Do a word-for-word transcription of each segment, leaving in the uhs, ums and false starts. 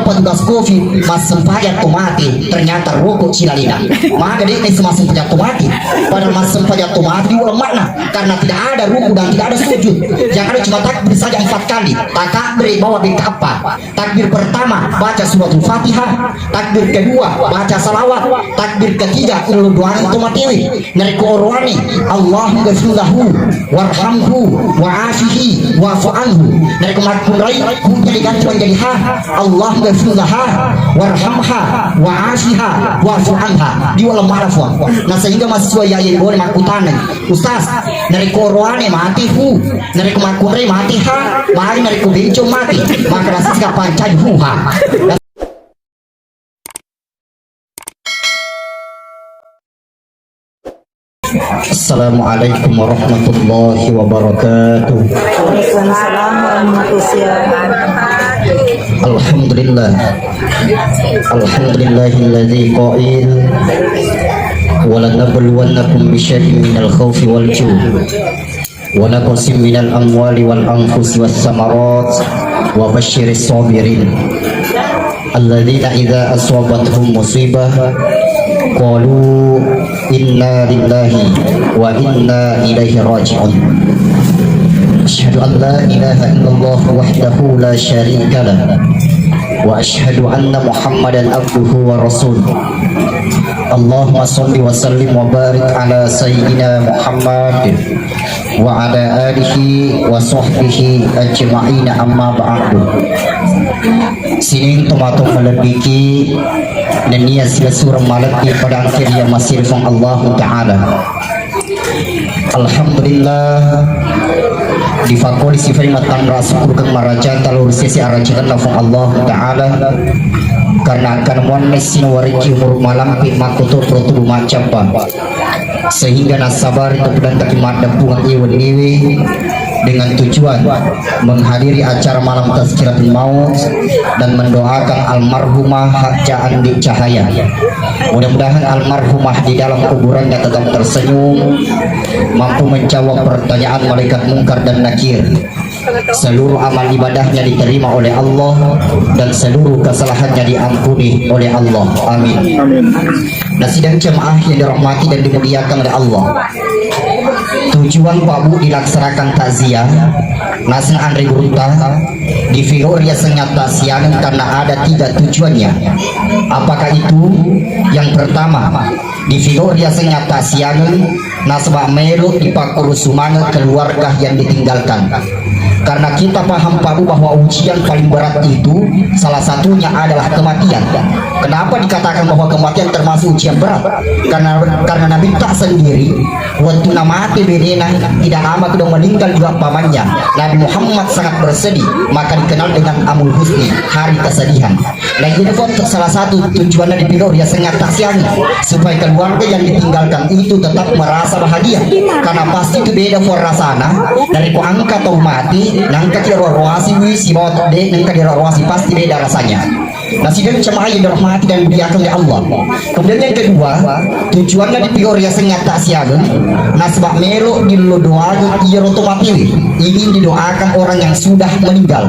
petugas covid massempajang to mate, ternyata roko cilalina. Maka de' nessa massempajang to mate. Padahal massempajang to mate di ulama makna karena tidak ada ruku dan tidak ada sujud. Yang ada cuma takbir saja empat kali. Takbir bawa B K apa? Takbir pertama baca suratul Fatihah, takbir kedua baca salawat, takbir ketiga ullu doang to matewe. Narekko oroane, Allahumma ghfir lahu warhamhu wa afihi wa'fu anhu. Narekko makkunrai, hujang diganti menjadi ha, Allahumma ghfir laha warhamha wa afiha wa'fu anha. Di ulama makna, Fuang. Nah, sehingga mahasiswa iya boleh makkutanai, Ustaz, narekko oroane mate hu, narekko makkunrai mate ha, magi narekko bencong mate, maka nasi sikapancai hu ha. Assalamualaikum warahmatullahi wabarakatuh. Waalaikumsalam warahmatullahi wabarakatuh. Alhamdulillah. Alhamdulillahilladzi qail, "Walanabluwannakum bisyai'in minal khaufi wal ju', wa naqsin minal amwali wal anfusi was samarat, wa basyiris sabirin, alladzina idza asabathum musibah, qalu inna lillahi wa inna ilaihi raji'un." Asyhadu an la ilaha illallah wahdahu la syarika lah, wa asyhadu anna Muhammadan abduhu wa rasuluh. Allahumma shalli wa sallim wa barik ala sayyidina Muhammad wa ala alihi wa sahbihi ajma'in, amma ba'du. Sining tomatoa malebbiki nennia silessureng malebbi pada engka ri masirifeng Allahu Ta'ala. Alhamdulillah, difakkoli sifai mattanra sukkurukeng maraja taluru sesi arajakenna Fuang Allahu Ta'ala, karena akan muanna sinawariki umur malampe makkoto pro tubuh maccappa. Sehingga nasabari tepedantaki maddeppungeng iye wenniwe dengan tujuan menghadiri acara malam tazkiratul maut dan mendoakan almarhumah Haja Andi Cahaya. Mudah-mudahan almarhumah di dalam kuburannya tetap tersenyum, mampu menjawab pertanyaan malaikat mungkar dan nakir. Seluruh amal ibadahnya diterima oleh Allah dan seluruh kesalahannya diampuni oleh Allah. Amin. Amin. Nah, sidang jemaah yang dirahmati dan dimuliakan oleh Allah, tujuan Pak Bu dilaksanakan takziah, naseng anre gurutta, difiro riaseng attaksiangeng karena ada tiga tujuannya. Apakah itu? Yang pertama, difiro riaseng attaksiangeng nasaba melo dipakkurusumange keluarga yang ditinggalkan. Karena kita paham, Pak Bu, bahwa ujian paling berat itu salah satunya adalah kematian. Kenapa dikatakan bahwa kematian termasuk ujian berat? Karena karena Nabitta sendiri, waktu namate bedena, tidak lama kedua meninggal juga pamannya. Nabi Muhammad sangat bersedih, maka dikenal dengan Amul Huzni, hari kesedihan. Nah, ini pun salah satu tujuannya dipilih riaseng attaksiang, supaya keluarga yang ditinggalkan itu tetap merasa bahagia. Karena pasti itu beda pun rasana, dari ku angka tau mati, nangka ki roa-roasi wi, si bawah de, nangka di roa-roasi, pasti beda rasanya. Nah, sidang jemaah yang dirahmati dan dimuliakan oleh Allah. Kemudian yang kedua, tujuannya dipilih riaseng attaksiang, nasaba melo dillo doang iyaro to matewi. Ingin didoakan orang yang sudah meninggal.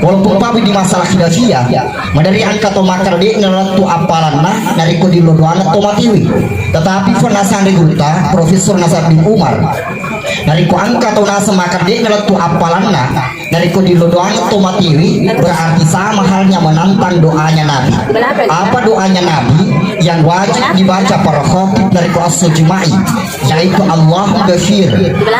Walaupun pawi di masalah khilafiyah, maderri angka to makkeda de' nalettu appalanna narekko dillo doang to matewi. Tetapi pun nasang ri gurutta, Profesor Nasar bin Umar, narekko angka to naseng makkeda de' nalettu appalanna narekko dillo doang to matewi, berarti sama halnya menantang doanya Nabi. Apa doanya Nabi yang wajib dibaca para khatib narekko esso Juma'i? Yaitu Allahumma ghafir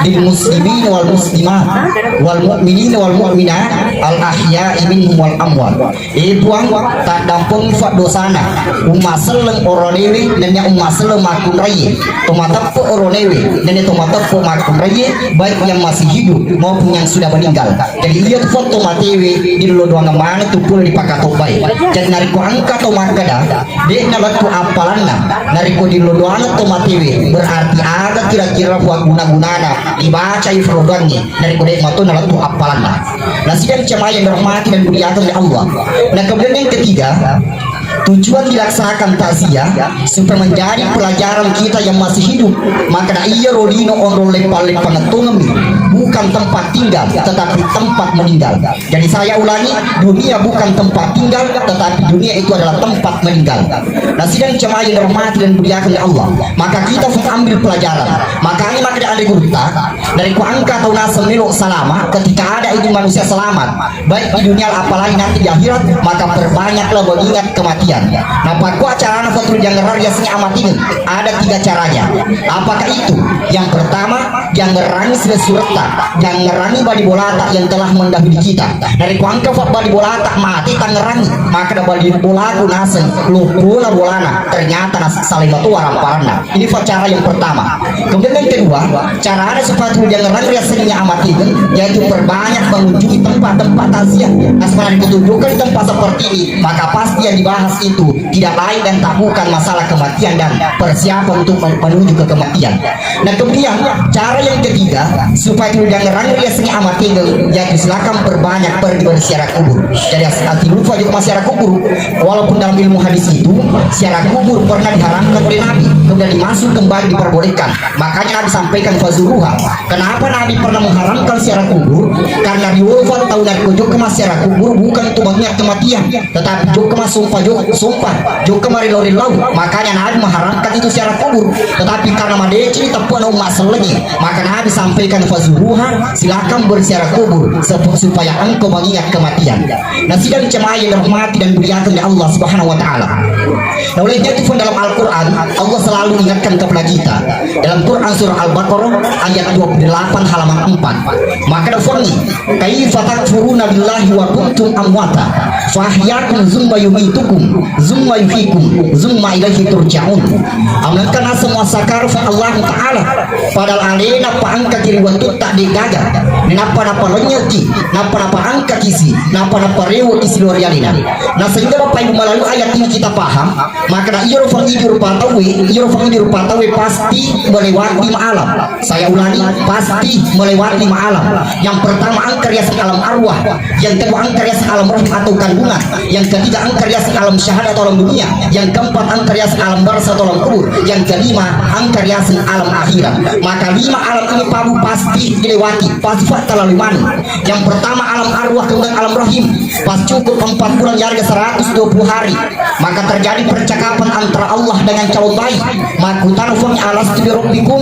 lil muslimin wal muslimat wal mu'minin wal mu'minat al ahya'i minhum wal amwat. Eh Puang, taddampeng fa dosana umma selleng oronewe nennia umma selleng makkunraie, to mateppe oronewe nennia to mateppe makkunraie, baik yang masih hidup maupun yang sudah meninggal. Jadi iya tu foto matewe dillo doang mana tu pura dipakatobbai. Jadi narekko angka to makkeda de' nalettu appalanna, narekko dillo doang to matewe, berarti aga kira-kira guna-gunana dibacai frodoangngi narekko de' mato nalettu appalanna. Nah, sidang jemaah yang dirahmati dan dimuliakan oleh Allah. Nah, kemudian yang ketiga, tujuan dilaksanakan takziah supaya menjadi pelajaran kita yang masih hidup. Maka da iya rodino onrong leppa-leppa ngettongemmi. bukan tempat tinggal, tetapi tempat meninggal. Jadi saya ulangi, dunia bukan tempat tinggal, tetapi dunia itu adalah tempat meninggal. Nah, sidang jemaah yang dirahmati dan dimuliakan oleh Allah, maka kita pun ambil pelajaran. Makanya maka ada gurutta, dari ku angka tau naseng melo salama, ketika ada itu manusia selamat, baik di dunia apalagi nanti di akhirat, maka perbanyaklah mengingat kematian. Nah, pakua carana fatul jangan riasnya amatin. Ada tiga caranya. Apakah itu? Yang pertama, jangan rangis surta, jangan rangis bali bolata yang telah mendahului kita. Dari ku angka fa bali bolata mati tangerang, maka da bali bolaku naseng lo bola bolana, ternyata nas salai matua ramparanna. Ini fa cara yang pertama. Kemudian yang kedua, cara ada supaya tidak jangan riasnya amatin, yaitu perbanyak mengunjungi tempat-tempat takziah. Asmana ditunjukkan tempat seperti ini, maka pasti yang dibahas itu tidak lain dan tak bukan masalah kematian dan persiapan untuk men- menuju ke kematian. Nah, kemudian cara yang ketiga supaya tidak ngerang riasnya amatin, yaitu silakan perbanyak pergi berziarah kubur. Jadi as- ati lupa juga masih ada kubur. Walaupun dalam ilmu hadis itu ziarah kubur pernah diharamkan oleh Nabi, kemudian dimasuk kembali diperbolehkan. Makanya Nabi sampaikan fazuruha. Kenapa Nabi pernah mengharamkan ziarah kubur? Karena riwolfa tahu dari kojok ke ziarah kubur bukan untuk mengingat kematian, tetapi jokka massumpah jo- sumpah, jokka marillau-rillau. Makanya Nabi mengharamkan itu ziarah kubur. Tetapi karena madeceng teppu'na umma sellengnge, maka Nabi sampaikan fazuruha, silakan berziarah kubur sepu- supaya engkau mengingat kematian. Nah, sidang jemaah yang dirahmati dan dimuliakan oleh Allah Subhanahu wa taala. Nah, oleh itu pun dalam Al-Qur'an Allah selalu ingatkan kepada kita. Dalam Quran surah Al-Baqarah ayat dua puluh delapan halaman empat. Maka da fonni, "Kaifa takfuruna billahi wa kuntum amwata fa ahyakum tsumma yumitukum tsumma yuhyikum tsumma ilaihi turja'un." Amankan semua sakar fa Allah Ta'ala. Padahal alena pa engka kiri wattutta de gaga. Nappa nappa lenyeki, nappa nappa angka kisi, nappa nappa rewo isi luar alena. Nah, sehingga Bapak Ibu melalui ayat ini kita paham, maka na iyaro fang idi rupa tauwe, iyaro fang idi rupa tauwe pasti melewati alam. Saya ulangi, pasti melewati alam. Yang pertama engka riaseng alam arwah, yang kedua engka riaseng alam rahim atau kandungan, yang ketiga engka riaseng alam syahadat atau alam dunia, yang keempat engka riaseng alam barzah atau alam kubur, yang kelima engka riaseng alam akhirat. Maka lima alam ini pabu pasti dilewati, pasti fa terlalu mani. Yang pertama alam arwah, kemudian alam rahim. Pas cukup empat bulan, yarega seratus dua puluh hari, maka terjadi percakapan antara Allah dengan calon bayi. Makkutana fang, "Alastu bi rabbikum?"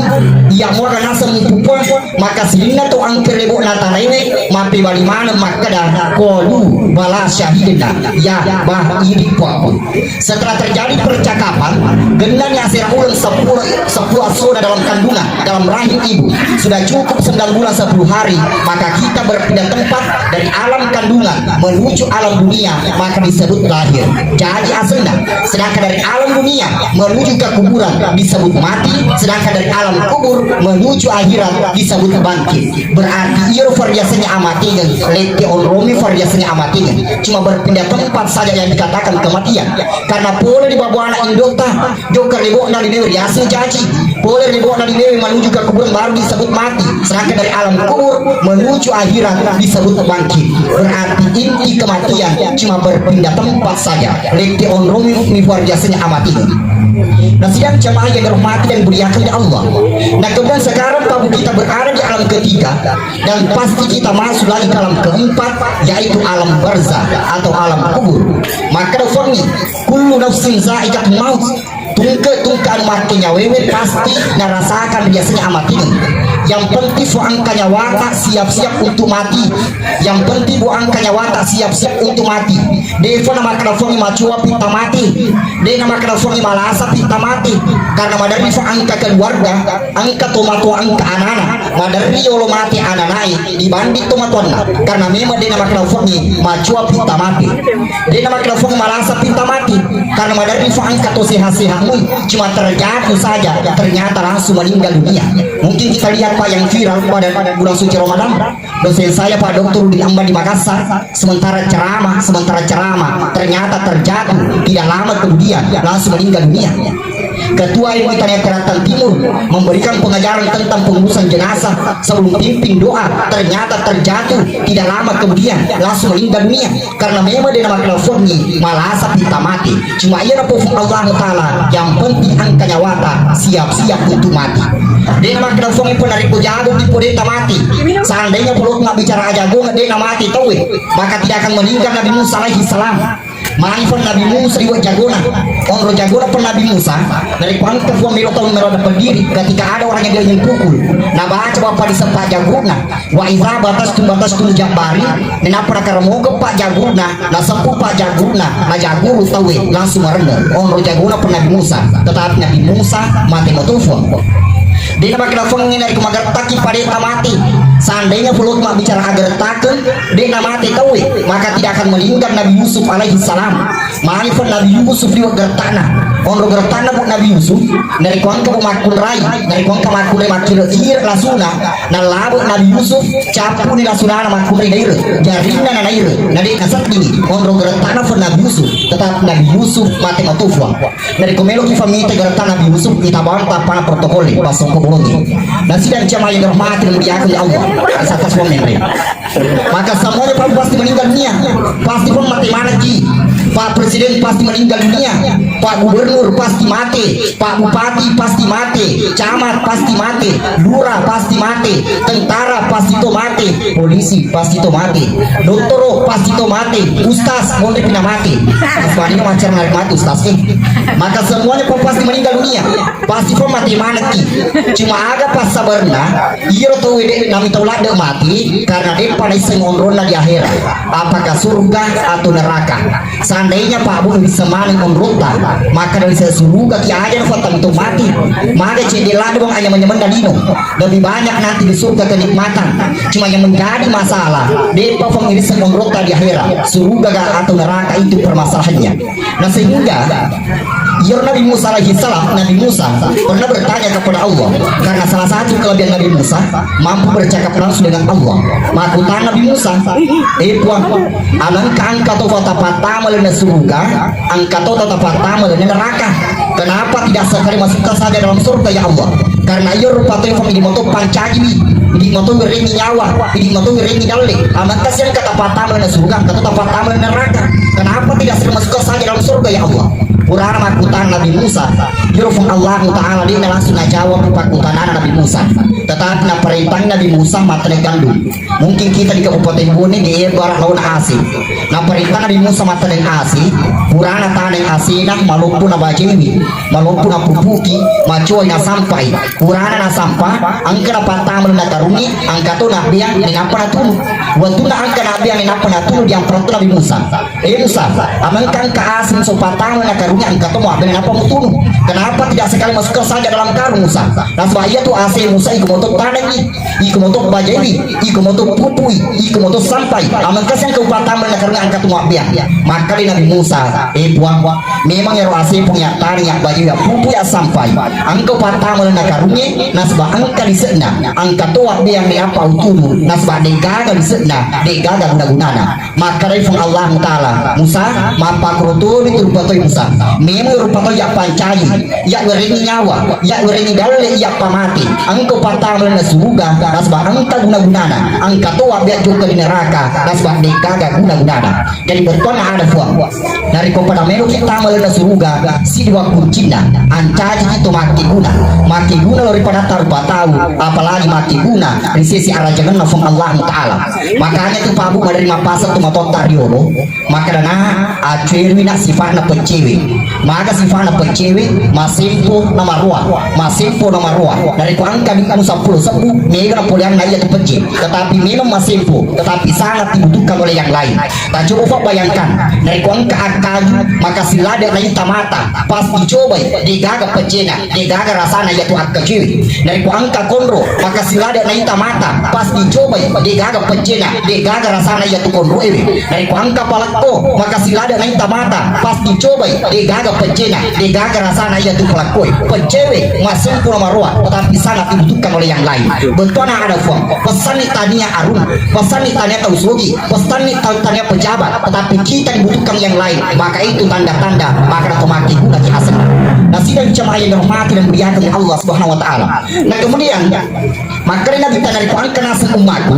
Iya muaga naseng mupuang, maka sininna to angke rebo na tanaine mappebali maneng makkeda, "Qalu bala syahidna." Ya, bah, idi puakku. Setelah terjadi percakapan, gennani asera uleng sepuluh, sepuluh asona dalam kandungan, dalam rahim ibu. Sudah cukup sembilan bulan sepuluh hari, maka kita berpindah tempat dari alam kandungan menuju alam dunia, maka disebut lahir. Jadi asenna, sedangkan dari alam dunia menuju ke kuburan disebut mati, sedangkan dari alam kubur menuju akhirat disebut bangkit. Berarti iyaro fariasanya amatigeng, lette onromi fariasanya amatigeng. Cuma berpindah tempat saja yang dikatakan kematian. Karena pole di babuana indota, jokka rebo'na linewe riaseng jaji. Pole rebo'na linewe menuju ke kuburan baru disebut mati. Sedangkan dari alam kubur menuju akhirat disebut bangkit. Berarti inti kematian cuma berpindah tempat saja. Lette onromi mi fariasanya amatigeng. Nah, sidang jamaah yang dirahmati dan dimuliakan oleh Allah. Nah, kemudian sekarang Bapak kita berada di alam ketiga, dan pasti kita masuk lagi ke alam keempat, yaitu alam barzah atau alam kubur. Maka da fonni, "Kullu nafsin za'iqatul maut." Tungke-tungke anu makke nyawewe pasti narasakan riasengna amatigeng. Yang penting fo engka nyawata siap-siap untuk mati. Yang penting bu engka nyawata siap-siap untuk mati. Defa na makkeda fongi macuapi tamati. De na makkeda fongi malasapi tamati. Karena maderri fa engka keluarga, engka tomatoa, engka anana. Maderri yolo mati ananai dibanding tomatoanna. Karena memang de na makkeda fongi macuapi tamati. De na makkeda fongi malasapi tamati. Karena maderri fa engka to sehat-sehatmu, cuma terjatuh saja, ternyata langsung meninggal dunia. Mungkin kita lihat Pak yang viral pada, pada bulan suci Ramadan. Dosen saya Pak Doktor Udin Amban di Makassar, sementara ceramah, sementara ceramah, ternyata terjatuh, tidak lama kemudian langsung meninggal dunia. Ketua M U I Tanah Terantang Timur memberikan pengajaran tentang pengurusan jenazah sebelum pimpin doa, ternyata terjatuh, tidak lama kemudian langsung meninggal dunia karena memang de' namakkeda puangnge malasa pitta mati. Cuma iya napofong Allah Ta'ala, yang penting engka nyawata, siap-siap untuk mati. De' namakkeda puangnge pernah riko jago tipo de' mati. Seandainya perlu bicara jago de' mati tauwe, maka tidak akan meninggal Nabi Musa alaihi salam. Manifan Nabi Musa iwa jagona. Onro jagona pun Nabi Musa, dari kuangka puang melo tau melo ada berdiri. Ketika ada orang yang dia ingin pukul, nah baca bapak di sepak jagona. Wa iza batastum batastum jabbari. Nenapa nakaramoga pak jagona, nah sepu pak jagona, nah jaguru tawe langsung marende. Onro jagona pun Nabi Musa, tetapi Nabi Musa mate matufa. De' namakkeda puangnge narekko magertaki pada ta mati. Seandainya pulau mabbicara agertakeng, de' namate tauwe, maka tidak akan meninggal Nabi Yusuf alaihi salam. Manifan Nabi Yusuf di gertana. Onro gertana bu Nabi Yusuf, narekko engka bu makkunrai, narekko engka makkunrai makkiro-kiro lasuna, nalabu Nabi Yusuf, cappu ni lasunana makkunrai naire, jarinna na naire, na de' naseddingi. Onro gertana pun Nabi Yusuf, tetap Nabi Yusuf mate matufa. Narekko meloki famita gerta Nabi Yusuf, itabang tappana protokol, pasongko bolongi. Nasida jamaah yang dirahmati dan diaku ya Allah. Atas mengenai. Maka semuanya pasti meninggal dunia. Pasti pun mati mana ji. Pak Presiden pasti meninggal dunia. Pak Gubernur pasti mati. Pak Bupati pasti mati. Camat pasti mati. Lurah pasti mati. Tentara pasti to mati. Polisi pasti to mati. Dottoro pasti to mati. Ustaz monri pina mati. Aswani macar narik mati ustaz eh. Maka semuanya pun pasti meninggal dunia. Pasti pun mati manaki. Cuma aga pas sabarna. Iro to wede nami tau ladde mati karena depa naisseng onronna di akhirat. Apakah surga atau neraka? Seandainya Pak Bu bisa maneng onrota, maka dari surga ki aja na fatta matu mati. Maga cedde ladde bang anyam-anyam dalino. Lebih banyak nanti di surga kenikmatan. Cuma yang menjadi masalah, depa fang irisa monrota di akhirat, surga ga atau neraka itu permasalahannya. Nah sehingga Yor Nabi Musa alaihi salam, Nabi Musa pernah bertanya kepada Allah karena salah satu kelebihan Nabi Musa mampu bercakap langsung dengan Allah. Makutan Nabi Musa, eh Puang, alangkah engka to fata patama lena surga, engka to tata patama lena neraka. Kenapa tidak sekali masukkan saja dalam surga ya Allah? Karena iyo rupa to fang idi moto pancajiwi, idi moto werengi nyawa, idi moto werengi dalle. Amangka siang kata patama na surga, kata patama na neraka. Kenapa tidak sekali masukkan saja dalam surga ya Allah? Purana makkutana Nabi Musa, iyo fang Allah Ta'ala dina langsung najawab pakkutanana Nabi Musa. Tetapi naparentang Nabi Musa matane gandum. Mungkin kita di Kabupaten Bone di Ebara launa asing. Naparentana Nabi Musa matane asing, purana taneng asina maloppo na bajewi, maloppo na pupuki, macoi na sampai. Purana na sampa, angka na pattama na karungi, angka to na beang ni napa na tunu. Watuna angka na beang ni napa na tunu di amparatu Nabi Musa. Eh Musa, amangka angka asing so pattama na karungi angka to mo abena napa mo tunu. Kenapa tidak sekali masukkan saja dalam karung Musa? Nasaba iya tu asing Musa iko moto tanengi. Iko moto bajaiwi, iko moto pupui, iko moto sampai. Amangkasi engka upatama na karena angka tu mabbeang. Makkeda Nabi Musa, eh Puang, memang ero asepung ya tani ya bajaiwi ya pupui ya sampai. Angka upatama na karunge nasaba angka lise'na, angka to abbeang ni apa utunu nasaba degaga lise'na, degaga guna-gunana. Makkedai Puang Allah Ta'ala, Musa, mappakkuro toni tu rupa toi Musa. Memang rupa toi ya pancaji, ya werengi nyawa, ya werengi dalle, ya pamati. Engka pattama na suruga, nasaba engka guna-gunana. Engka to abbeang jokka di neraka, nasaba degaga guna-gunana. Jadi bettuanna ada Puang. Narekko pada melo kita melo na suruga, sidua kuncinna. Ancaji tu makkeguna. Makkeguna lo ri padatta rupa tau, apalagi makkeguna ri sesi arajangenna Puang Allah Ta'ala. Makanya tu pabu maderri mapasang tu matotta riolo, makkedana acuerui na sifa'na peccewe. Maga sifa'na peccewe, masempo na maroa, masempo na maroa. Narekko angka di anu seppulo sebbu, mega na poleanna iya tu pecce. Tetapi memang masempo, tetapi sangat dibutuhkan oleh yang lain. Tacoba bayangkan, narekko angka akkaju, maka silade na ita mata, pas dicobai, degaga peccena. Degaga rasana iya tu akkajuewe. Narekko angka konro, maka silade na ita mata, pas dicobai, degaga peccena, degaga rasana iya tu konroewe. Narekko angka palakko, maka silade na ita mata, pas dicobai, degaga peccena, degaga rasana iya tu palakkoe. Peccewe, masempo na maroa, tetapi sangat dibutuhkan oleh yang lain. Bettuanna ada Puang, pesanni tania arung, pesanni tania tau sogi, pesanni tau tania pejabat, tetapi kita dibutuhkan yang lain. Maka itu tanda-tanda Maka nato mati guna ki aseng. Nasida jamaah yang dirahmati dan dimuliakan oleh Allah Subhanahu wa Ta'ala. Nah, kemudian, maka Nabitta narekko engka naseng ummatku,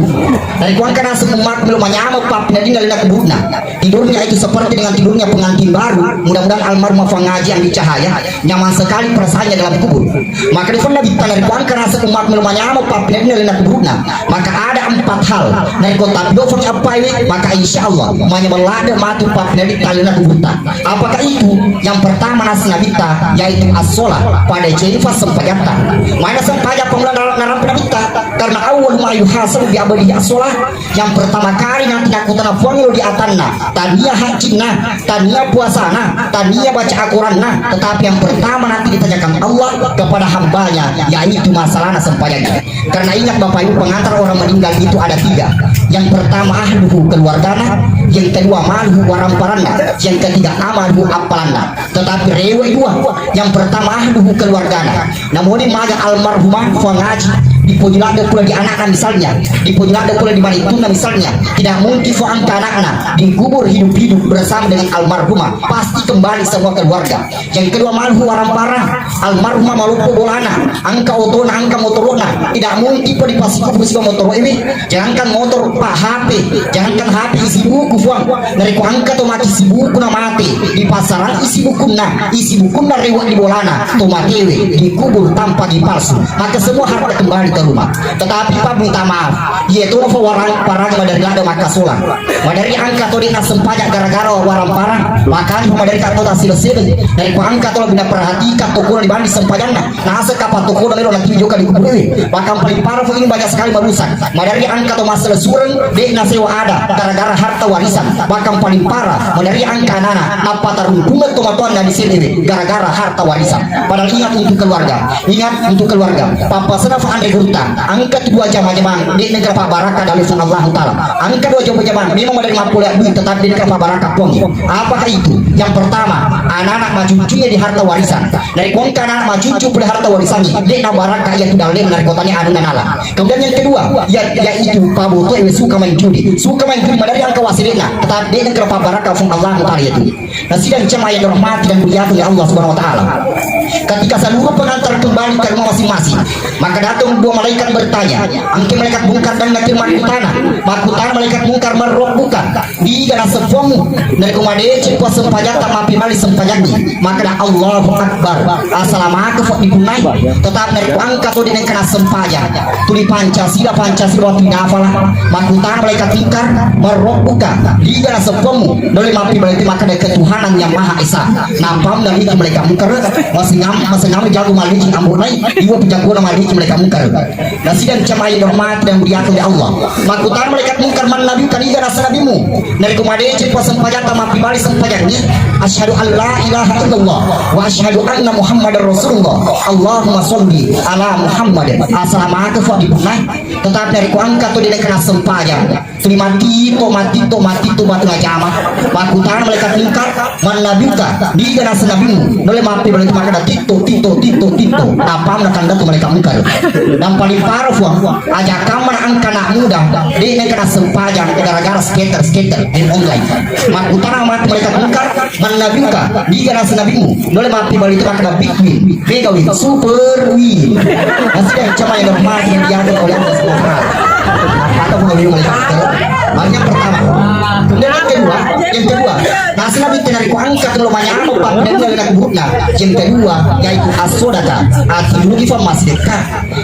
narekko engka naseng ummatku melo manyameng pappineddinna lalenna kuburna. Tidurnya itu seperti dengan tidurnya pengantin baru. Mudah-mudahan almarhum Afang Haji Andi Cahaya nyaman sekali perasaannya dalam kubur. Maka Nabitta narekko engka naseng ummatku melo manyameng pappineddinna lalenna kuburna, maka ada empat hal. Narekko tapidofangi appaiwe, maka insya Allah manyameng ladde matu pappineddinna lalenna kuburta. Apakah itu? Yang pertama naseng Nabitta, yaitu as-sholah, pada caifa sempajatta. Mana sempajang pemula narampe Nabitta? Karena awal ma yuhasabu bi abdihi as-sholah. Yang pertama kali nanti nakkutana Puang lo di atanna, tania hajjinna, tania puasana, tania baca Al-Quranna, tetapi yang pertama nanti ditanyakan Allah kepada hambanya, yaitu masalahna sempajangnya. Karena ingat Bapak Ibu, pengantar orang meninggal itu ada tiga. Yang pertama ahluhu, keluargana, yang kedua maluhu, waramparanna, yang ketiga amaluhu, appalanna. Tetapi rewe dua. Yang pertama ahluhu, keluargana. Namoni maga almarhumah Fuang Haji dipoji ladde pula di anakna misalnya, dipoji ladde pula di manittunna misalnya, tidak mungkin Fuang angka anakna dikubur hidup-hidup bersama dengan almarhumah. Pasti kembali semua keluarga. Yang kedua maluhu, waramparang. Almarhumah maloppo bolana, angka otona, angka motoro'na. Tidak mungkin po dipasikubur siba motoro ini. Jangankan motor, Pak, H P. Jangankan H P, isi buku, Fuang. Narekko angka to maki isi buku na mate, dipasarang isi bukunna, isi bukunna rewe di bolana, to matewe dikubur tanpa dipalsu. Maka semua harta kembali ke rumah. Tetapi Pak, minta maaf, iya to fa warang parang madari ladde makkasolang. Madari angka to de' nassempajang gara-gara warang parang. Makanya madari ka to tasile-sile. Narekko angka to lebih perhatikan to kula dibanding sempajanna. Naseng kapang tokona melo natijokka di kuburewe. Bahkan paling parah ini banyak sekali marusak. Madari angka to masselesureng, de' nasewa ada gara-gara harta warisan. Bahkan paling parah, madari angka anana, nappa tarungkungeng tomatoanna di selewe gara-gara harta warisan. Padahal ingat untuk keluarga, ingat untuk keluarga. Pappasena fa anre gurutta, angka tu dua jama-jamang, de' nengka pabbarakka dalam Allah Ta'ala. Angka dua jama-jamang, memang madari mappoleang duit, tetapi de' nengka pabbarakka Puang. Apakah itu? Yang pertama, anak-anak macucunya di harta warisan. Narekko engka anak macucu pole harta warisangnge, de' nabarakka iya tu dallena narekko tania anunna nala. Kemudian yang kedua, ya, yaitu pabotoewe suka main judi. Suka main judi madari angka wassele'na, tetapi de' nengka pabbarakka Puang Allah Ta'ala itu. Nasida jamaah yang dirahmati dan dimuliakan oleh Allah Subhanahu wa Ta'ala. Ketika seluruh pengantar kembali ke rumah masing-masing, maka datang dua malaikat bertanya. Engka malaikat Mungkar dan Nakir makkutana. Makkutana malaikat Mungkar, "Man rabbuka?" Niga naseng Puangmu? Narekko madeceng Puang sempajatta, mappi bali sempajangnge. Makkeda, "Allahu Akbar." Asalamakeng Puang dipunnai. Tetapi narekko angka to de' nengka nassempajang, tuli Pancasila, Pancasila wattu dinafala. Makkutana malaikat Mungkar, "Man rabbuka?" Niga naseng Puangmu? Nulle mappi bali tu makkeda, "Ketuhanan yang Maha Esa." Napam dan itu malaikat Mungkar, masengam, masengam jago maliki ambo nai, iwa pejagona maliki malaikat Mungkar. Nasida jamaah yang dirahmati dan dimuliakan oleh Allah. Makkutana malaikat Mungkar, "Man nabiyuka?" Niga naseng nabimu? Narekko madeceng Puang sempajatta, mappi bali sempajangnge, "Asyhadu an la ilaha illallah wa asyhadu anna Muhammadar Rasulullah. Allahumma sholli ala Muhammad." Asalamakeng Puang dipunnai. Tetapi narekko angka to de' nengka nassempajang, tuli mati to, mati to, mati to, matu najama. Makkutana malaikat Mungkar, "Man nabiyuka?" Niga naseng nabimu? Nulle mappi bali tu makkeda, "Titto, titto, titto, titto." Napam nakanda tu malaikat Mungkar. Dan paling parah Puang, aja kamma na angka anak muda, de' nengka nassempajang gara-gara skater, skater, game online. Makkutana matu malaikat Mungkar, "Man nabiyuka?" Niga naseng nabimu? Nulle mappi bali tu makkeda, "Big Win." Mega Win, Super Win. Nasida jamaah yang dirahmati dan dimuliakan oleh Allah Subhanahu wa Ta'ala. Apa pun yang mereka kata? Yang pertama. Kemudian yang kedua, yang kedua, naseng nabitta narekko angka to melo manyameng pappineddinna lalenna kuburna. Yang kedua, yaitu as-sodaka. Ati rugi fa massidekka.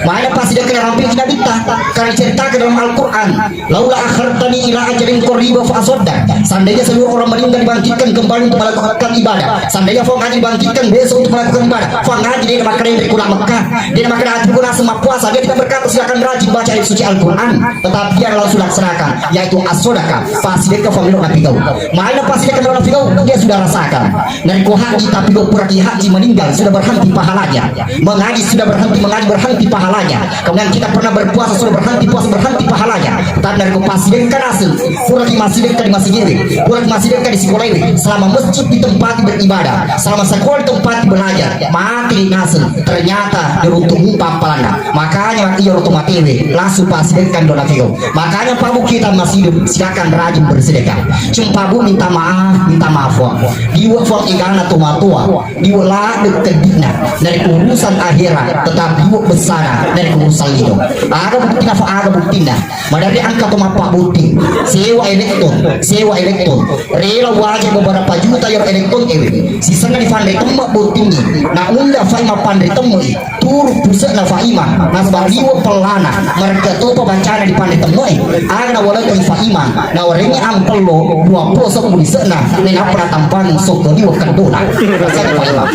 Mana passidekka narampiki nabitta? Karena ceritakan dalam Al-Quran. "Laula akhartani ila ajalin qarib fa asaddaq." Seandainya seluruh orang meninggal dibangkitkan kembali untuk melakukan ibadah, seandainya Fuang Haji dibangkitkan besok untuk melakukan ibadah, Fuang Haji de' namakkeda rekko la Mekah, de' namakkeda ati pun asal mappuasa, dia tidak berkata silakan rajin baca ayat suci Al-Quran, tetapi dia langsung laksanakan, yaitu as-sodaka, passidekka familo napigau. Mana passidekka familo napigau? Dia sudah rasakan. Narekko haji tapi pura ki haji meninggal sudah berhenti pahalanya. Mengaji sudah berhenti, mengaji berhenti pahalanya. Kemudian kita pernah berpuasa, sudah berhenti puasa, berhenti pahalanya. Tapi narekko passidekka naseng, pura ki massidekka di masjid, pura ki massidekka di sekolah ini, selama masjid ditempati beribadah, selama sekolah ditempati belajar, mati naseng, ternyata diruntu' mupa appalanna. Makanya iya roto matewe, langsung passidekka dona feo. Makanya pabu kita masih hidup, silakan rajin bersedekah. Cuma pabu Minta maaf, minta maaf, Puang. Liwe', Puang, egana tomatoa, liwe' ladde' keddi'na narekko urusan ahera, tetapi liwe' bessana narekko urusan lino. Aga buktina, Puang, aga buktina? Maderri engka to mappabbotting, sewa elektron, sewa elektron. Rela waja beberapa juta iyaro elektron ewe. Sisenna difanre temme' bottingnge, na unda fai mappanre temme'i. Turu' puse'na Fa Imang, nasaba liwe' pellana, marekko topa bacana dipanre temme'e, aga nawalekeng Fa Imang, nawarengngi ampello dua pulo sebbu lise'na, nainappa natampangeng sokko liwe' keddona. Rasana Fa Imang.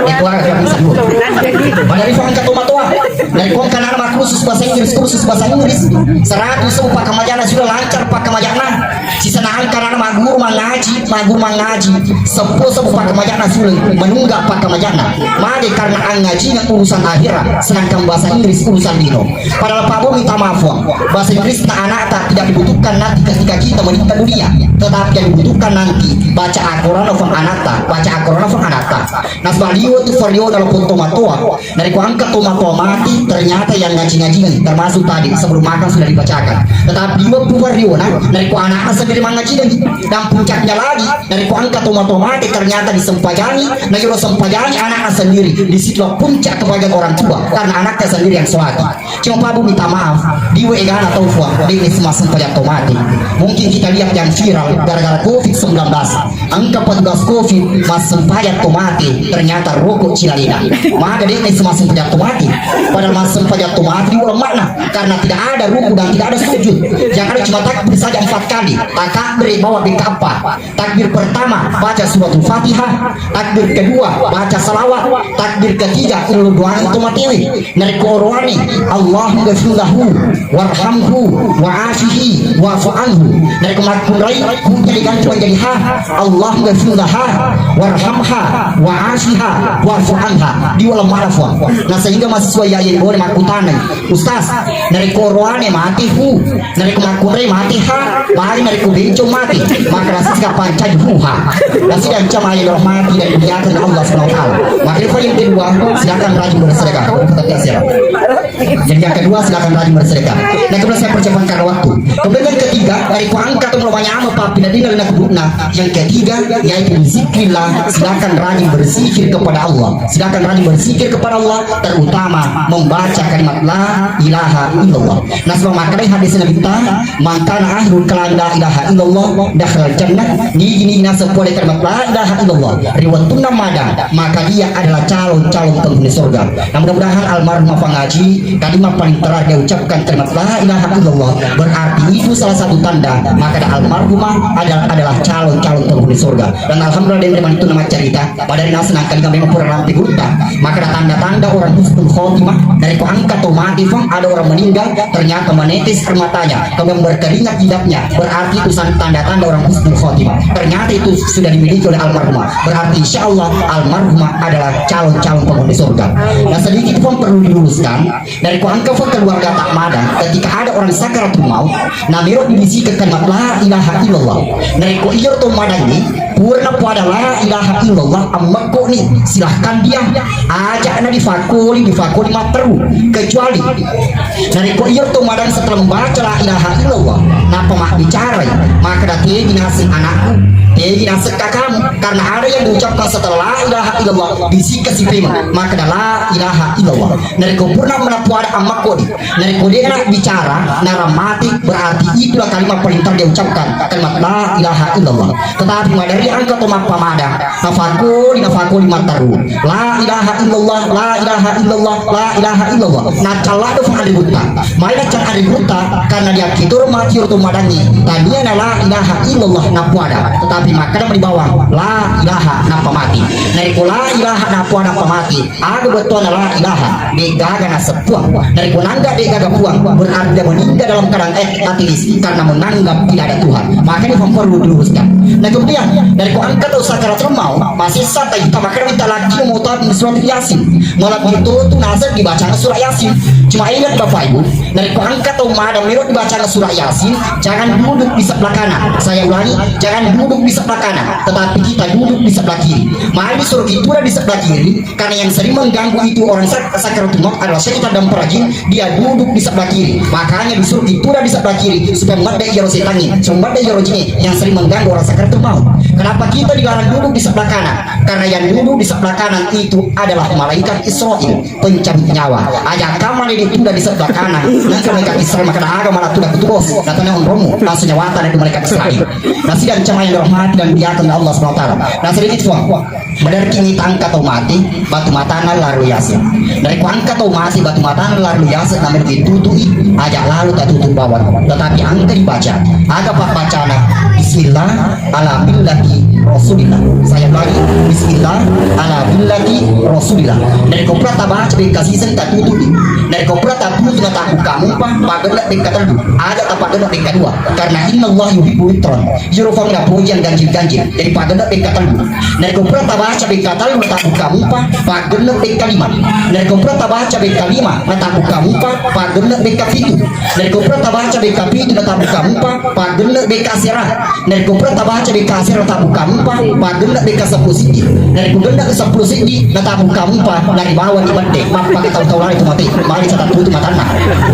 Ikuara kira bisa dua. Maderri Puang engka tomatoa, narekko engka ana'na makkursus bahasa Inggris, kursus bahasa Inggris, seratus sebbu pakkamajana sudah lancar pakkamajana. Sisenna engka ana'na magguru mangaji, magguru mangaji, seppulo sebbu pakkamajana sudah menunggak pakkamajana. Mage karena angngajinna urusan akhirat, sedangkan bahasa Inggris urusan lino. Padahal Pak Bu minta maaf, Puang. Bahasa Inggris na anakta tidak dibutuhkan nanti ketika kita meninggal dunia. Tetapi yang dibutuhkan nanti baca Al-Quran, Puang, anakta, baca Al-Quran, Puang, anakta. Nasaba liwe' tu farioda lo tomatoa. Narekko engka tomatoa mati, ternyata yang ngaji-ngaji, termasuk tadi sebelum makan sudah dibacakan. Tetapi liwe' pu farioda, narekko anakna sendiri mangaji dan puncaknya lagi, narekko engka tomatoa mati, ternyata disempajangi, na iyaro sempajangi anakna sendiri, di situlah puncak kebahagiaan orang tua karena anaknya sendiri yang sholat. Cuma Pak Bu minta maaf, liwe' egana tau, Puang, de'ni massempajang to mati. Mungkin kita lihat yang viral gara-gara covid sembilan belas. Engka petugas covid massempajang to mati, ternyata roko' cilalena. Maka de'ni massempajang to mati. Padahal massempajang to mati liwe' lemmakna karena tidak ada ruku dan tidak ada sujud. Yang ada cuma takbir saja empat kali. Takbir bawa di kapal. Takbir pertama, baca suratul Fatihah. Takbir kedua, baca salawat. Takbir ketiga, ullu doa to matewe. Narekko oroane, Allahumma ghfir lahu warhamhu wa'afihi wa'fu anhu. Narekko makkunrai, hujai ganti menjadi ha. Allahumma ghfir laha warhamha wa'afiha wa'fu anha. Liwe' lemmakna, Puang. Nah, sehingga mahasiswa Yaye Bone makkutanai, Ustaz, narekko oroane mati hu, narekko makkunrai mati ha, bali narekko bencong mati, maka nasi sika pancai hu ha. Nasi dan cama yang rahmati dan dimuliakan Allah Subhanahu wa Ta'ala. Maka itu yang kedua, silakan rajin bersedekah. Jadi yang kedua, silakan rajin bersedekah. Nah, kemudian saya percepatkan waktu. Kemudian yang ketiga, narekko engka to manyameng pappineddinna ri kubu'na. Yang ketiga, yaitu zikrillah. Silakan rajin berzikir kepada Allah. Silakan rajin berzikir kepada Allah, terutama membaca kalimat la ilaha illallah. Nasaba makkedai hadis Nabitta, "Man kana akhirul kalam la ilaha illallah, dakhalal jannah." Nigi-nigi naseng pole kalimat la ilaha illallah ri wettunna madang, maka dia adalah calon-calon penghuni surga. Nah, mudah-mudahan almarhumah Pangaji, kalimat paling terakhir dia ucapkan kalimat la ilaha illallah, berarti itu salah satu tanda maka almarhumah adalah, adalah calon-calon penghuni surga. Dan alhamdulillah, dia memang itu nama cerita. Pada naseng nangkalinga memang pura rampe gurutta. Maka ada tanda-tanda orang husnul khotimah. Dari ko angka to mati, Fang, ada orang meninggal, ternyata menetes air matanya, kemudian berkeringat jidatnya, berarti itu san-, tanda-tanda orang husnul khotimah. Ternyata itu sudah dimiliki oleh almarhumah. Berarti insya Allah almarhumah adalah calon-calon penghuni surga. Nah, sedikit pun perlu diluruskan, dari ko angka, Fang, keluarga tak mada, ketika ada orang sakaratul maut, namero dibisikkan kalimat la ilaha illallah. Dari ko iyo to mada ini, purana pada la ilaha illallah, ammekko ni, silahkan dia. Aja na difakoli, difakoli matteru. Kecuali narekko iyo to madang setelah membaca la ilaha illallah, nappa mabbicarai, maka da tegi naseng anakku, tegi naseng kakamu, karena ada yang diucapkan setelah la ilaha illallah, disikka sipemeng, maka da la ilaha illallah. Narekko purana menappuada ammekko di, narekko de na bicara, narammati, berarti itulah kalimat paling terakhir dia ucapkan, kalimat la ilaha illallah. Tetapi maderri angka to mappamada, nafakoli, nafakoli matteru. La ilaha illallah, la ilaha illallah, la ilaha illallah. Naccalla do fang aributta. Mai naccang aributta, karena dia kitur mati to madangi. Tania na la ilaha illallah nappuada. Tetapi makkeda mani bawang, la ilaha nappa mati. Narekko la ilaha nappuada nappa mati. Aga bettuanna la ilaha, de'gaga naseng puang. Narekko nangga de'gaga puang, berarti dia meninggal dalam keadaan, eh, ateis, karena menganggap tidak ada Tuhan. Makanya, Fang, perlu diluruskan. Nah, kemudian, narekko angka to sakaratul maut, masessa taita, maka minta lagi mau tahu surat Yasin. Malah itu tu naseng dibaca surat Yasin. Cuma ingat, Bapak Ibu, narekko angka to mada melo dibaca surat Yasin, jangan duduk di sebelah kanan. Saya ulangi, jangan duduk di sebelah kanan, tetapi kita duduk di sebelah kiri. Maka disuruh kita di sebelah kiri, karena yang sering mengganggu itu orang sak-, sakaratul maut adalah syaitan dan para jin, dia duduk di sebelah kiri. Makanya disuruh kita di sebelah kiri, supaya medde iyaro setangnge, supaya medde iyaro jingnge yang sering mengganggu orang sakaratul maut. Kenapa kita dilarang duduk di sebelah kanan? Karena yang duduk di sebelah kanan itu adalah malaikat Israil, pencabut nyawa. Aja kamane ditunda di sebelah kanan, nanti malaikat Israil makkeda, "Aga mala tudang kutu, Bos?" Natanya onromu, langsung nyawata dari malaikat Israil. Nah, sidang jamaah yang dirahmati dan dimuliakan Allah Subhanahu wa Ta'ala. Nah, sedikit, Puang. Maderri mita engka tau mate, batu matana lari yase. Narekko engka tau mate, batu matana lari yase, namelo ditutui, aja lalo tatutu bawang. Tetapi engka dibaca, aga pabbacana, Bismillah ala millati Rasulillah. Saya ulangi, Bismillah ala millati Rasulillah. Narekko pura tabaca bekka siseng, tatutui. Narekko pura tatutu natabukka mupa, pagelle bekka tellu. Aja tapagelle bekka dua. Karena innallaha yuhibbu witran. Iyaro Puang napoji yang ganjil-ganjil. Jadi pagelle bekka tellu. Narekko pura tabaca bekka tellu natabukka mupa, pagelle bekka lima. Narekko pura tabaca bekka lima natabukka mupa, pagelle bekka pitu. Narekko pura tabaca bekka pitu natabukka mupa, pagelle bekka asera. Narekko pura tabaca bekka asera natabukka mupa, pagelle bekka seppulo siddi. Narekko gelle seppulo siddi natabukka mupa, naribawa ni bedde. Mappa tau-tau lari tu mate. Mari catat putu matanna.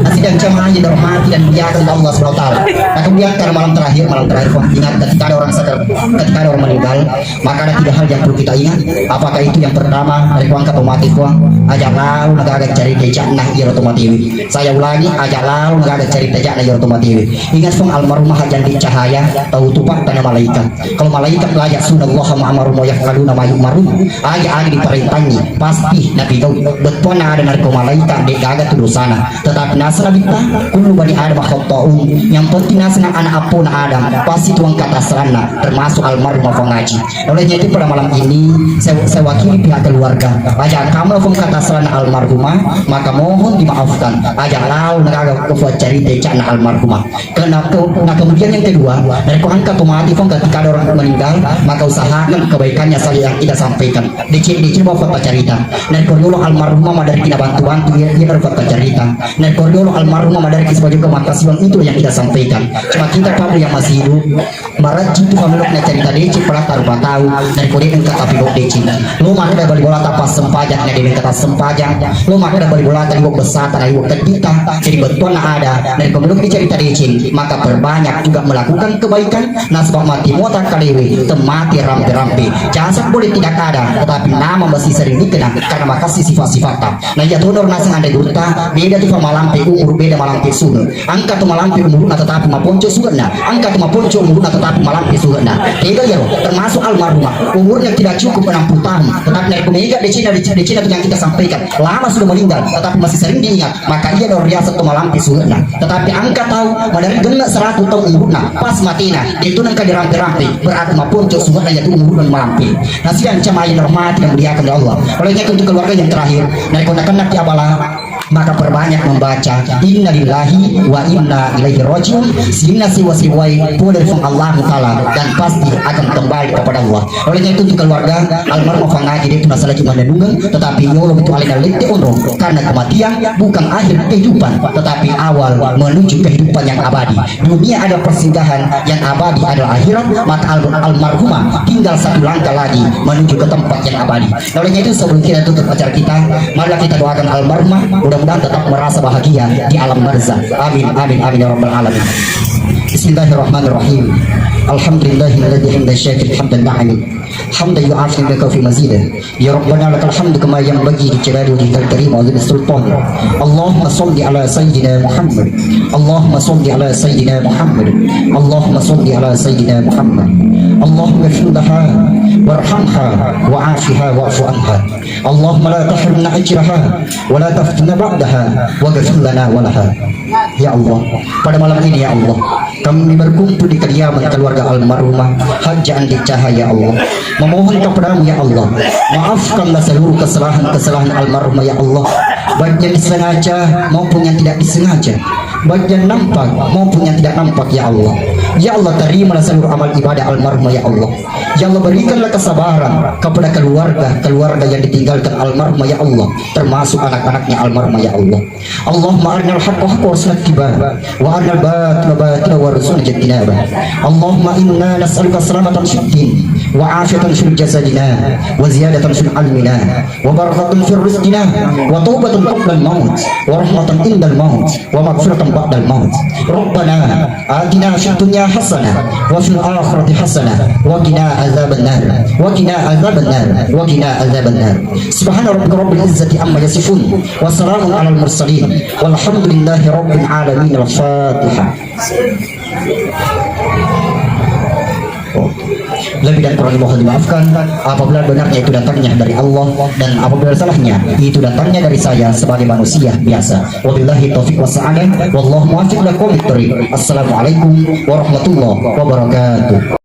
Nah, sidang jamaah yang dirahmati dan dimuliakan Allah Subhanahu wa Ta'ala. Nah, kemudian karena malam terakhir, malam terakhir, Puang, ingat, ketika ada orang sakit, ketika ada orang meninggal, maka ada tiga hal yang perlu kita ingat. Apakah itu? Yang pertama, narekko engka tau mate, Puang, aja lalo nagaga carita ca'na iyaro tau matewe. Saya ulangi, aja lalo nagaga carita ca'na iyaro tau matewe. Ingat, Puang, almarhumah Haji Andi Cahaya, tau tu, Pak, tanya malaikat. Kalau malaikat, la ya'suna Allah ma amarahum wa yaf'aluna ma yu'marun. Aja aga diparentangi, pasti napigau. Bettuanna ada narekko malaikat, de gaga tu dosana. Tetapi naseng Nabitta, kullu bani Adam khata'un. Yang penting naseng anak appona Adam, pasti tuang kata seranna, termasuk almarhumah Puang Haji. Olehnya itu pada malam ini, saya, saya wakili pihak keluarga. Aja kamu nelfon kata seranna almarhumah, maka mohon dimaafkan. Aja lalo nagaga kufuat carita ca'na almarhumah. Karena ke-, nah, kemudian yang kedua, narekko engka tau mate, Puang, ketika ada orang meninggal, maka usahakan kebaikannya saja yang kita sampaikan. Deceng-deceng bawa fatta carita. Narekko riolo almarhumah maderri nabantu-bantu, iya, iya baru fatta carita. Narekko riolo almarhumah maderri sebagai kemakassiwan, itu yang kita sampaikan. Cuma kita, Pak, yang masih hidup, marajin tu pamilokna carita deceng, pala tarupa tau, narekko de engka tapi lo deceng. Lo makkeda bali bolata passempajang, na de engka tassempajang. Lo makkeda bali bolata liwat besata, na liwat keddita. Jadi bettuanna ada, narekko meloki carita deceng, maka perbanyak juga melakukan kebaikan. Nasaba mati mota kalewe, temmati rampe-rampe. Jasad boleh tidak ada, tetapi nama masih sering dikenang karena makasih sifat-sifatta. Nah, iya todor naseng anre gurutta, beda tu malampe umur, beda malampe suhe. Engka tu malampe umurna tetapi maponco suhena. Engka tu maponco umurna tetapi malampe suhena. Tega iyaro, termasuk almarhumah. Umurnya tidak cukup enam puluh tahun, tetapi narekko mega decena, decena tu yang kita sampaikan. Lama sudah meninggal, tetapi masih sering diingat. Maka iya dong riaseng tu malampe suhena. Tetapi engka tau maderri genna seratu tau umurna, pas matena, de tu nengka dirampe-rampe, berarti maponco suhena iya tu umurna malampe. Nah, sidang jamaah yang dirahmati dan dimuliakan oleh Allah. Olehnya untuk keluarga yang terakhir, narekko nakenna ki abala, maka perbanyak membaca innalillahi wa inna ilaihi rajiun, sininna sewa-sewai pole ri Puang Allah Ta'ala dan pasti akan kembali kepada Allah. Olehnya itu untuk keluarga almarhum Puang Haji de tu nasalaki manenungeng, tetapi yolo itu alena lette onrong, karena kematian bukan akhir kehidupan, tetapi awal menuju kehidupan yang abadi. Dunia adalah persinggahan, yang abadi adalah akhirat, maka al-, almarhumah tinggal satu langkah lagi menuju ke tempat yang abadi. Nah, olehnya itu, sebelum kita tutup acara kita, marilah kita doakan almarhumah, mudah-mudahan tetap merasa bahagia di alam barzah. Amin, amin, amin ya rabbal alamin. Bismillahirrahmanirrahim. Alhamdulillahilladzi hamdan syakirin hamdan na'im. Hamdan yu'afi wa yukafi mazidah. Ya Rabbana lakal hamdu kama yanbaghi li jalali wajhikal karim wa azimi sultanik. Allahumma salli ala sayyidina Muhammad. Allahumma salli ala sayyidina Muhammad. Allahumma salli ala sayyidina Muhammad. Allahumma ighfir laha warhamha wa'afiha wa'fu anha. Allahumma la tahrimna ajraha wa la taftinna ba'daha waghfir lana wa laha. Ya Allah, pada malam ini ya Allah, kami berkumpul di kediaman keluarga almarhumah Haji Andi Cahaya ya Allah. Memohon kepadamu ya Allah, maafkanlah seluruh kesalahan-kesalahan almarhumah ya Allah, baik yang disengaja maupun yang tidak disengaja. baik yang nampak maupun yang tidak nampak, ya Allah. Ya Allah, terimalah seluruh amal ibadah almarhumah, ya Allah. Ya Allah, berikanlah kesabaran kepada keluarga-keluarga yang ditinggalkan almarhumah, ya Allah, termasuk anak-anaknya almarhumah, ya Allah. اللهم أرنا الحق حقا وارزقنا اتباعه، وأرنا الباطل باطلا وارزقنا اجتنابه. اللهم إنا نسألك سلامة في الدين، وعافية في جسدنا، وزيادة في علمنا، وبركة في رزقنا، وتوبة قبل الموت، ورحمة عند الموت، ومغفرة بعد الموت. ربنا آتنا في الدنيا حسنة، وفي الآخرة حسنة، وقنا عذاب النار، وقنا عذاب النار، وقنا عذاب النار. سبحان ربك رب العزة عما يصفون، وسلام على المرسلين، والحمد لله رب العالمين. الفاتحة. Lebih dan kurang mohon dimaafkan. Apabila benarnya itu datangnya dari Allah, dan apabila salahnya itu datangnya dari saya sebagai manusia biasa. Wabillahi taufiq wassa'adah. Wallahu muwaffiq ila aqwamit thariq. Assalamualaikum warahmatullahi wabarakatuh.